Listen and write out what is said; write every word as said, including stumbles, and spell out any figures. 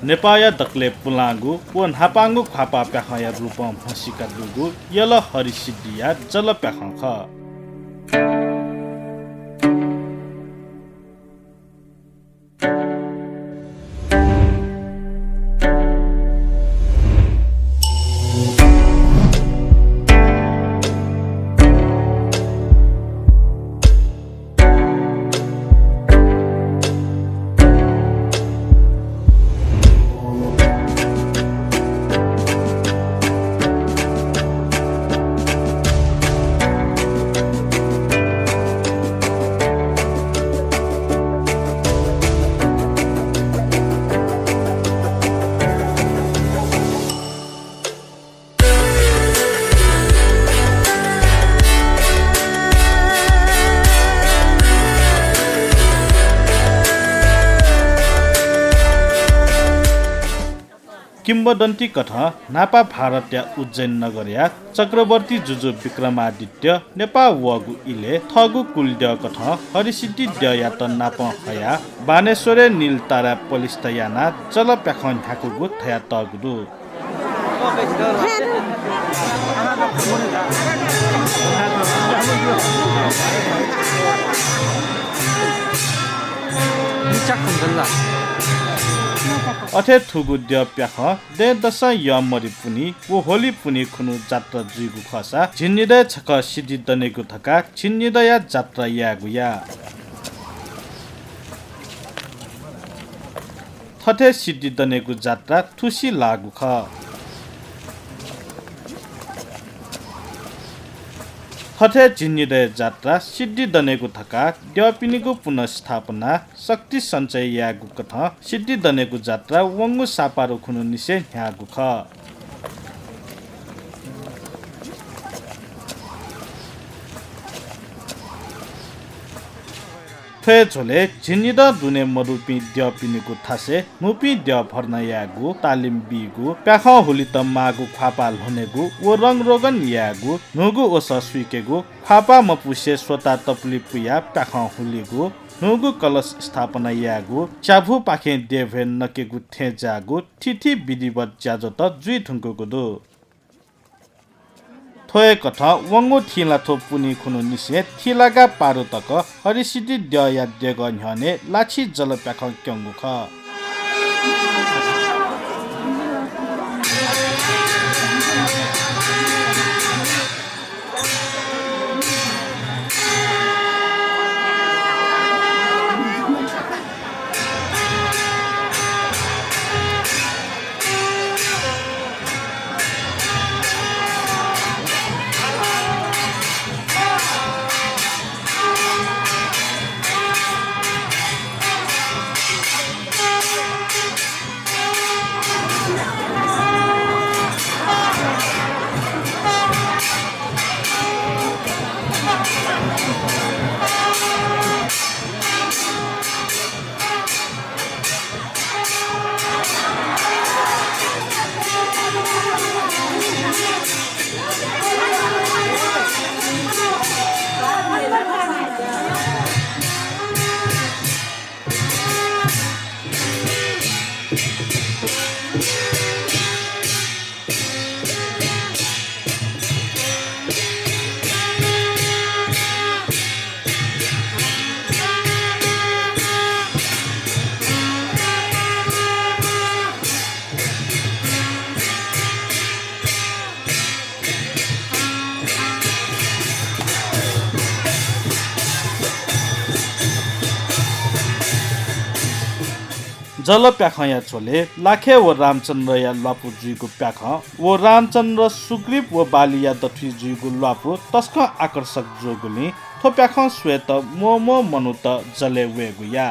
नेपाःया दकलय् पुलांगु व न्हापांगु ख्वाःपाः प्याखंया रूपं म्हसीका दुगु यल हरिसिद्धिया जल प्याखं खः। किंवदन्ती कथं न्हापा भारतया उज्जैन नगरया चक्रवर्ती जुजु विक्रमादित्य नेपाः वःगु इलय् थःगु कुलद्यः कथं हरिसिद्धि द्यःयात नापं हयाः बानेश्वरय् नील ताराय् पलिस्था यानाः जल प्याखं न्ह्याकूगु धयातःगु दु। अथे थुगु द्यः प्याखं दँय्‌दसं यःमरि पुन्हि व होली पुन्हि खुन्हु जात्रा जुइगु खःसा झिंनिदँय् छकः सिद्धि दनेगु धकाः झिंनिदँया जात्रा यायेगु या। थथे सिद्धि दनेगु जात्रा थुसी लाःगु खः। थथे झिंनिदँया जात्रा सिद्धि दनेगु धकाः द्यःपिनिगु पुनर्स्थापना, शक्ति सञ्चय यायेगु कथं सिद्धि दनेगु जात्रा वंगु सापारु खुन्हुनिसें न्ह्याःगु खः। थ्व हे झ्वलय् झिंनिदँ दुने मदुपिं द्यःपिनिगु थासय् न्हूपिं द्यः भर्ना यायेगु, तालिम बीगु, प्याखं हुलित माःगु ख्वाःपाः ल्ह्वनेगु व रंगरोगन यायेगु, न्हूगु वसः सुइकेगु, ख्वाःपाः मपुसे स्वता तपुलि पुयाः प्याखं हुलिगु, न्हूगु कलश स्थापना यायेगु, च्याभुपाखें देभ्वय् नकेगु थें ज्याःगु थीथी विधिवत ज्याझ्वःत जुइ धुंकूगु दु। थ्व हे कथं वंगु थिंलाथ्व पुन्हि खुन्हुनिसें थिलागा पारु तक हरिसिद्धि द्यःया देगः न्ह्यःने लाछि जल प्याखं क्यंगु खः। जल प्याखंया झ्वलय् लाखे व रामचन्द्रया ल्वापु जुइगु प्याखं व रामचन्द्र, सुग्रीव व बालीया दथुइ जुइगु ल्वापु तसकं आकर्षक जूगुलिं थ्व प्याखं स्वयेत म्वःम्वः मनूत जलय् वयेगु या।